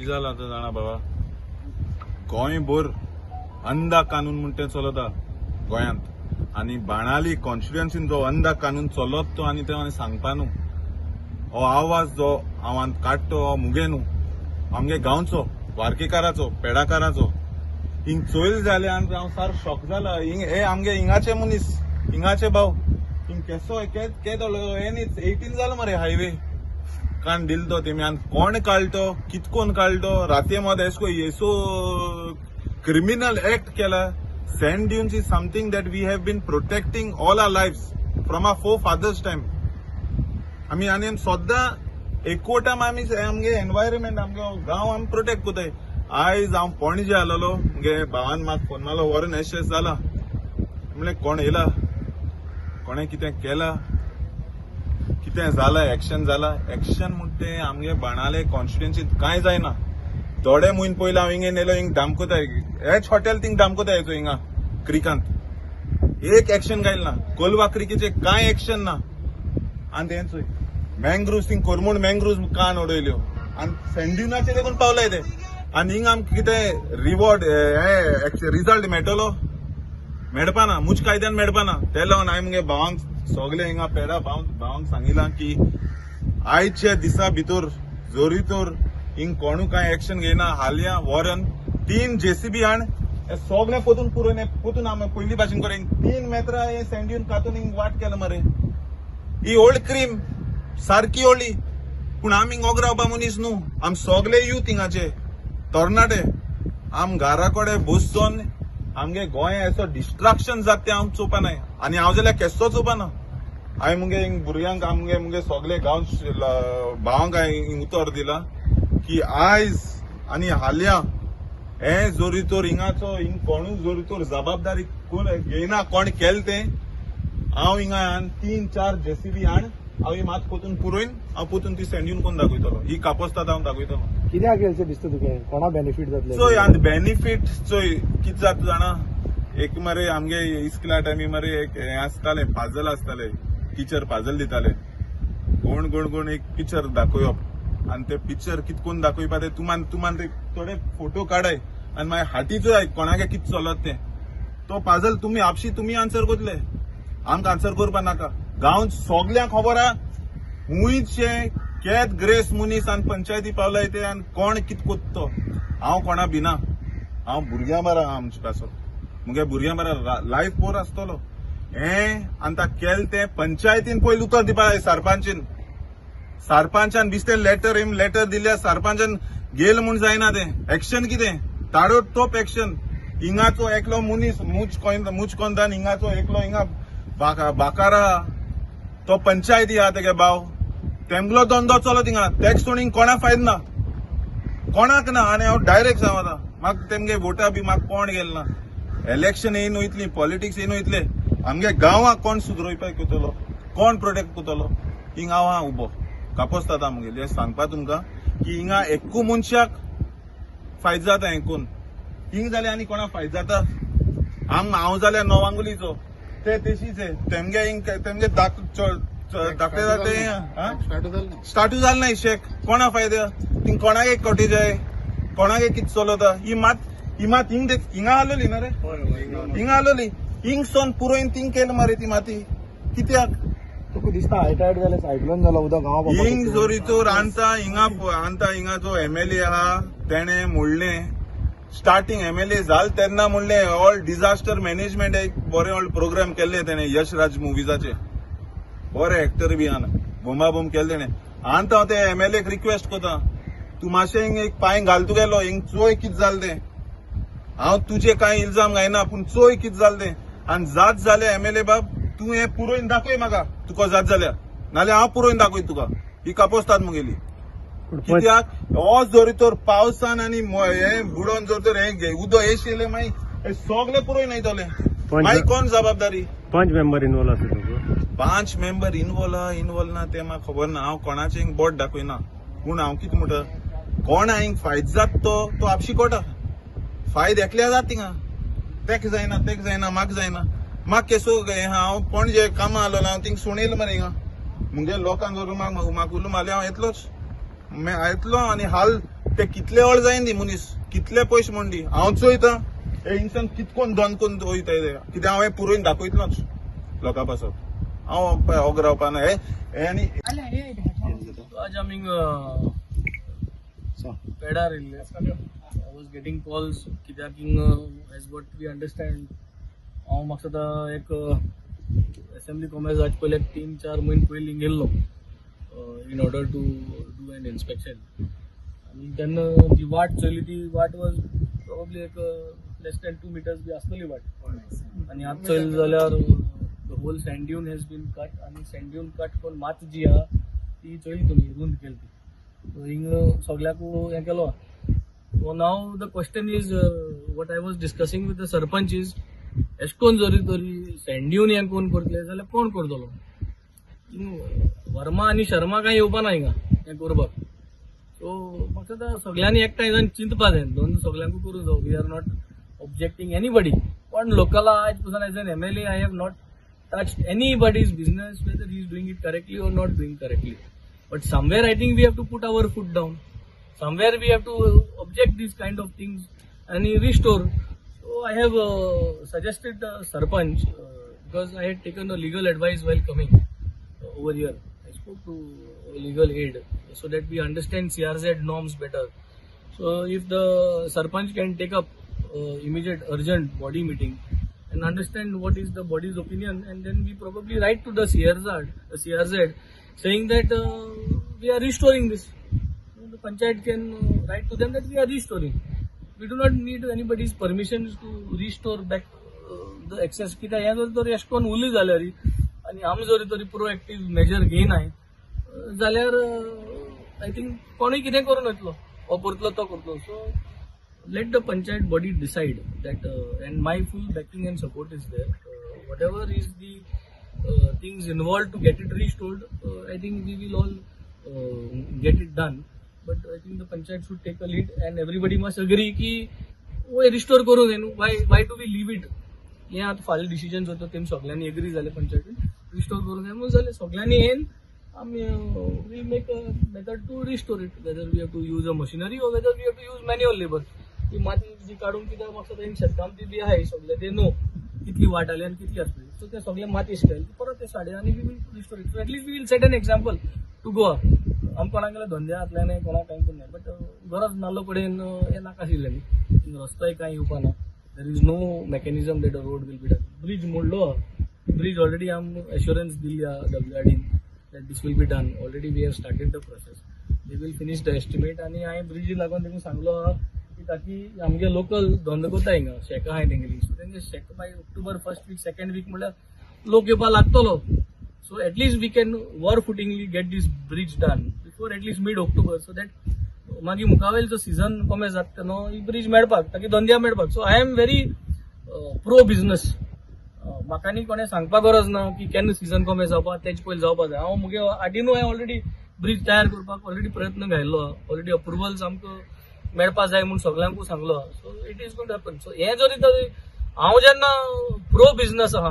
कितें जालां आतां जाणा बाबा, गोंयभर अंधा कानून म्हणटा तें चलता गोंयांत आनी बाणाली कॉन्स्टिट्युएन्सीन जो अंधा कानून चलत तो आनी तें आनी सांगपा न्हू. हो आवाज जो हांव काडटा हो मुगे न्हू, आमगे गांवचो, वार्केकाराचो, पेडाकाराचो. हिंग चोयल जालें आनी हांव सारको शॉक जाला. हिंग हे आमगे हिंगाचे मनीस, हिंगाचे भाव, हिंग केसो केदो एन 18 जालो मरे हायवे कान दिल तो तेमी आनी कोण काडलो, कितकोन काडलो, राती मद एसको येसो क्रिमिनल एक्ट केला. Sand dunes is something that we have been protecting all our lives from our forefathers time. आमी आनी सद्दां एकवटाम आमी आमगे एनवायरमेंट, आमगे गांव आमी प्रोटेक्ट कोताय. आयज हांव पणजे आलोलो, मुगे भावान म्हाका फोन मारलो, व्हरून एशें जाला. म्हणलें कोण येयला, कोणें कितें केलां, कितें जालां, एक्शन जालां. एक्शन म्हणटा तें आमगे बाणाले कॉन्स्टिट्युएन्सीत कांय जायना. थोडे म्हयने पयलीं हांव हिंगे नेलो, हिंग दामकोताय एच हॉटेल थिंग दामकोताय येचो हिंगा क्रिकांत एक एक्शन घायल ना. कोलवा क्रिकेचे कांय एक्शन ना. आनी तें चोय मँग्रुव्स थिंग कोरमूण मँग्रुव्स कान उडयल्यो आनी सँड ड्युनाचेर देखून पावलाय ते. आनी हिंग आमकां कितें रिवॉर्ड हे रिजल्ट मेळटलो? मेळपाना, मुज कायद्यान मेळपाना. ते लागून हांवें मुगे भावांक सगळे हिंगा पेडा भावांक सांगिलां की आयच्या दिसा भितर जोरी तर हिंग कोणू कांय एक्शन घेयना, हालया वॉरन 3 जेसीबी हाण हे सगळें पोतून पुरोवन पोतून आमी पयली भाशेन कर. 3 मेत्रां हे सँड ड्यून कातून हिंग वाट केला मरे. ही ओल्ड क्रीम सारकी ओली, पूण आमी हिंग रावपा मनीस न्हू. आम सगळे यूथ हिंगाचे तरणाटे आम घरा कडेन बसून आमगे गोंय असो डिस्ट्रक्शन जाता तें हांव चोवपा नाय. आनी हांव जाल्यार केसो चोवपा ना. हांवें मुगे हिंग भुरग्यांक आमगे मुगे सगळे गांव भावांक हांवें उतर दिलां की आयज आनी हालया हे जोरी तर हिंगाचो हिंग कोणूच जोरी तर जबाबदारी कोण घेयना, कोण केलें तें हांव हिंगा हाण 3-4 जेसीबी हाण हांव ही मात पोतून पुरोवन हांव पोतून ती सँड ड्यून कोण दाखयतलो, ही कापोस्ताद हांव दाखयतलो. कित्याक केलें दिसता तुका, कोणा बेनिफीट जातलें? चोय आनी बेनिफीट चोय कितें जाता जाणा, एक मरे आमगे इस्कुला टायमी मरे एक हें आसतालें, पाजल आसतालें, टिचर पाजल दिताले, कोण कोण कोण एक पिक्चर दाखोवप आनी ते पिक्चर कितें कोण दाखोवपा ते तुमान तुमान ते थोडे फोटो काडाय आनी मागीर हाती चोय कोणागे कितें चलत तें. तो पाजल तुमी आपशी तुमी आन्सर कोतले, आमकां आन्सर करपा नाका. गांव सगल्यांक खबर आहा हुंयचे केद ग्रेस मनीस आनी पंचायती पावलाय ते आनी कोण कितें कोत्ता तो. हांव कोणा भिना, हांव भुरग्यां बारा आमचे पासो, मुगे भुरग्यां बारा लायफ पोर आसतलो. हें आनी ता केलें तें पंचायतीन पयलीं उतर दिवपा जाय सरपंचीन. सरपंचान बिस्ते लेटर हिम लेटर दिल्या, सरपंचान गेल म्हूण जायना तें. एक्शन कितें, ताडोतोप एक्शन. हिंगाचो एकलो मनीस मुज कोंदान हिंगाचो एकलो हिंगा बाकारा तो पंचायती आहा तेगे भाव, तेमगलो धंदो चलत हिंगा. टॅक्स सोडून कोणाक फायदो ना, कोणाक ना. आनी हांव डायरेक्ट सांगता, म्हाका तेमगे वोटां बी म्हाका कोण गेल ना. इलेक्शन येवन वयतली, पॉलिटिक्स येवन वयतले, आमगे गांवाक कोण सुदरोवपाक कोतलो, कोण प्रोटेक्ट कोतलो? हिंगा हांव आहा उबो कापोस्ताद मुगेली. हें सांगपा तुमकां की हिंगा एक्कू मनशाक फायदो जाता हें कोन्न, हिंग जाल्यार आनी कोणाक फायदो जाता? हांव जाल्यार नवांगुलीचो, ते तेशीच तेमगे हिंग तेमगे धाकटे जाते स्टार्टू जालें ना शेक, कोणा फायदो? थिंग कोणाक एक कॉटेज आहे, कोणाक कितें चलता? ही मात ही मात हिंग हिंगा आलोली ना रे, हिंगा आलोली, हिंग सोन पुरोवन थिंग केलें मरे ती माती कित्याक? तुका दिसता हाय टायड जालें, सायक्लोन जालो, उदक गांव हिंग जोरी तर आणता हिंगा आणता. हिंगा जो एमएलए आहा तेणें म्हणलें स्टार्टिंग एमएलए जाल तेन्ना म्हणलें ऑल डिझास्टर मॅनेजमेंट एक बरें ऑल प्रोग्राम केल्ले तेणें, यशराज मुवीजाचे बरे एक्टर बी आहा, बोमाबोम केले तेणें. आनी हांव ते एमएलएक रिक्वेस्ट करता, तूं मातशें हिंग एक पांय घाल तुगेलो, हिंग चोय कितें जालें तें. हांव तुजे कांय इल्जाम घायना, पूण चोय कितें जालें तें. आनी जात जालें एमएलए बाब, तूं हें पुरोवन दाखय म्हाका तुका जात जाल्यार, नाल्यार हांव पुरोवन दाखयता तुका. ही कापोस्ताद मुगेली. कित्याक हो जोरी तर पावसान आनी हें बुडोवन जर तर हें उदक येश येयलें मागीर हे सगळें पुरोवन वयतलें. मागीर कोण जबाबदारी? 5 मेंबर इनवॉल्व आसा तुका? 5 मेंबर इनवॉल्व आहा, इनवॉल्व ना तें म्हाका खबर ना. हांव कोणाचें बोट दाखयना, पूण हांव कितें म्हणटा, कोण हिंग फायदो जाता तो आपशी कोटा फायदो एकल्या जाता थिंगा. तेक जायना, तेक जायना, म्हाका जायना. म्हाका केसो हांव पणजे कामां आलो हांव थिंग सुणेल मरे हिंगा मुगे लोकांक जर म्हाका उलो मारलें हांव येतलोच, येतलो. आनी हाल ते कितले वेळ जायन दी मनीस कितले पयशे म्हण दी. हांव चोयता हे हिंगसान कितकोन दन कोन्न वयता कित्याक हांव हें पुरोवन दाखयतलोच लोकां पासत. हांव ओग रावपा ना. हे आनी आज आमी पेडार येयल्ले. I was getting calls कित्याक एज what we understand हांव म्हाका दिसता एक असेंब्ली कॉमर्स आज पयले 3-4 म्हयने पयलीं गेल्लो in order to do an inspection. आनी तेन्ना जी वाट चोयली ती वाट वॉज प्रोबेबली एक लेस दॅन 2 मिटर्स बी आसतली वाट. आनी आतां चोयली जाल्यार the whole sand dune has been cut आनी सँड ड्यून कट करून मात जी आहा ती चोयली तुमी रुंद केली ती. सो हिंग सगळ्याक हें केलो. So now the question is what I was discussing with the sarpanch is एशें कोन्न जरी तरी सँड ड्यून हें कोण करतले जाल्यार कोण करतलो? वर्मा आनी शर्मा कांय येवपा ना हिंगा हें करपाक. सो म्हाका दिसता सगळ्यांनी एकठांय जावन चिंतपा जाय. दोन सगळ्यांकूय करूं जावं. We are not objecting anybody. पण लोकला आयज पसून as an MLA I have not touched anybody's business whether he is doing it correctly or not doing correctly. But somewhere I think we have to put our foot down. Somewhere we have to object these kind of things and restore. So I have suggested the sarpanch because I had taken a legal advice while coming over here. I spoke to legal aid so that we understand CRZ norms better. So if the sarpanch can take up immediate urgent body meeting and understand what is the body's opinion, and then we probably write to the CRZ saying that we are restoring this. The panchayat can write to them that we are restoring. We do not need anybody's permissions to restore back the excess. कित्याक हें जर तर एशें करून उरलें जाल्यार आनी आमी जर तरी प्रोएक्टीव मेजर घेयनाय जाल्यार I think कोणूय कितें करून वयतलो, हो करतलो तो करतलो. So let the panchayat body decide that, and my full backing and support is there. Whatever is the things involved to get it restored, I think we will all get it done. But I think the panchayat should take a lead and everybody must agree ki wo restore करू न्हय. Why do we leave it? हे आतां फाल्यां decision जाता तेम सगळ्यांनी agree जाले पंचायतीन रिस्टोर करूं जाय म्हणून जालें. सगळ्यांनी येन आमी will make a method to restore it, whether we have to use a machinery or whether we have to use manual labour. ती माती जी काडून कित्याक म्हाका दिसता शेतकामती बी आहाय सगळे ते नो कितली वाट आली आनी कितली आसली. सो ते सगळे माती शिकायली परत ते साडे आनी we will restore it. So at least we will set an example to Goa. आम कोणाक धंदे घातले न्हय, कोणाक कांय करूं न्हय, बट गरज नाल्लो कडेन हें नाका आशिल्लें न्ही. रस्तोय कांय येवपा ना. There is no mechanism that a road will be done. Bridge मोडलो, ब्रिज ऑलरेडी आम एश्योरन्स दिल्ली आहा डब्ल्यूआरडीन that this will be done. Already we have started the process. They will finish the estimate. आनी हांवें ब्रिजी लागून तेंकां सांगलो आहा की ताकी आमगे लोकल धंदो करता हिंगा शेकां आहाय तेंगेली. सो तेंगे शेक by October 1st week 2nd week म्हणल्यार लोक येवपा लागतलो. So at least we can war footingly get this bridge done before at least mid October, so that मागीर मुखावेल जो सिजन कमे जाता न्हू ही ब्रिज मेळपाक ताकी धंद्या मेळपाक. So I am very pro business. म्हाका न्ही कोणें सांगपाक गरज ना की केन्ना सिजन कमे जावपा तेजे पयलीं जावपा जाय. हांव मुगे आदिनूय हांवें ऑलरेडी ब्रिज तयार करपाक ऑलरेडी प्रयत्न घायल्लो, ऑलरेडी अप्रुवल्स आमकां मेळपा जाय म्हूण सगळ्यांकूय सांगलो. So it is going to happen. So हें जरी तरी हांव जेन्ना प्रो बिजनस आहा,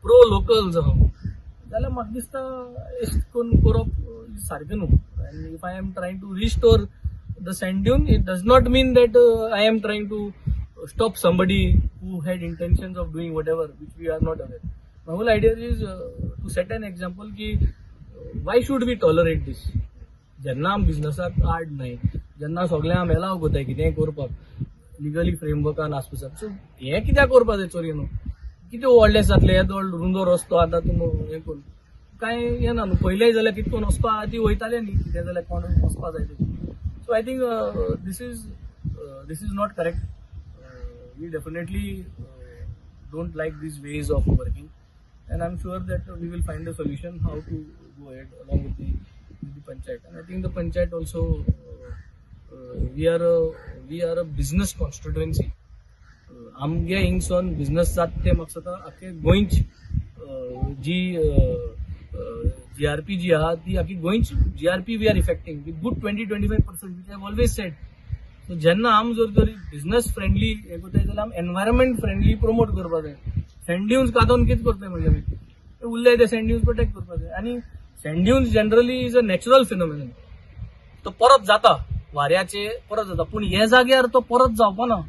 प्रो लोकल्स आहा जाल्यार म्हाका दिसता एशें करून करप सारकें न्हू. And if I am trying to restore the sand dune, it does not mean that I am trying to stop somebody who had intentions of doing whatever, which we are not aware. My whole idea is to set an example ki why should we tolerate this? जेन्ना आम बिजनसाक आड न्हय, जेन्ना सगळें आम allow करताय कितेंय करपाक लिगली फ्रेमवर्कान आसपाक, सो हें कित्याक करपाक जाय चोरयेन? कितें व्हडलें जातलें येदो रुंदो रस्तो आतां तूं हें करून कांय हें ना न्हू. पयलें जाल्यार कितें करून वचपा ती वयताले न्ही, कितें जाल्यार कोण वचपा जाय तें. So I think this is not correct. We definitely don't like these ways of working, and I'm sure that we will find a solution how to go ahead along with the panchayat. And I think the panchayat also, we are a business constituency. आमगे हिंगसून business जाता ते म्हाका दिसता आख्खे गोंयच जी GRP जी आहा ती आख्खी गोंयच GRP we are effecting with good 20-25%, which I have always said. So जेन्ना आम जर तरी बिझनस फ्रेंडली हें करताय जाल्यार आम एनवायरमेंट फ्रेंडली प्रमोट करपाक जाय. सँड ड्यून्स कादोवन कितें करताय म्हणजे आमी उरले ते सँड ड्यून्स प्रोटेक्ट करपाक जाय. आनी sand dunes generally is a natural phenomenon, तो परत जाता. वाऱ्याचे परत जाता, पूण हे जाग्यार तो परत जावपा ना.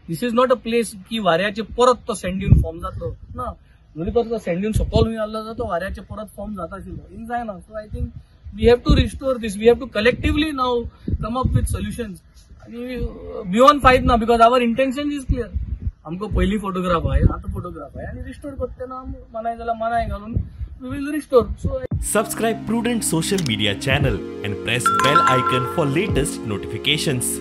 This is not a place की वाऱ्याचे परत तो सँड ड्यून फॉर्म जातलो ना. जरी तर तो सँड ड्यून सकयल हुंय आसलो जाल्यार तो वाऱ्याचे परत फॉर्म जाता आशिल्लो, हिंग जायना. So I think we have to restore this, we have to collectively now come up with solutions आनी बियॉन्ड फायट ना, because our intention is clear. आमकां पयलीं फोटोग्राफ आहे, आतां फोटोग्राफ आहे आनी रिस्टोर करता तेन्ना मनाय जाल्यार मनाय घालून we will restore. So Subscribe Prudent Social Media channel and press bell icon for latest notifications.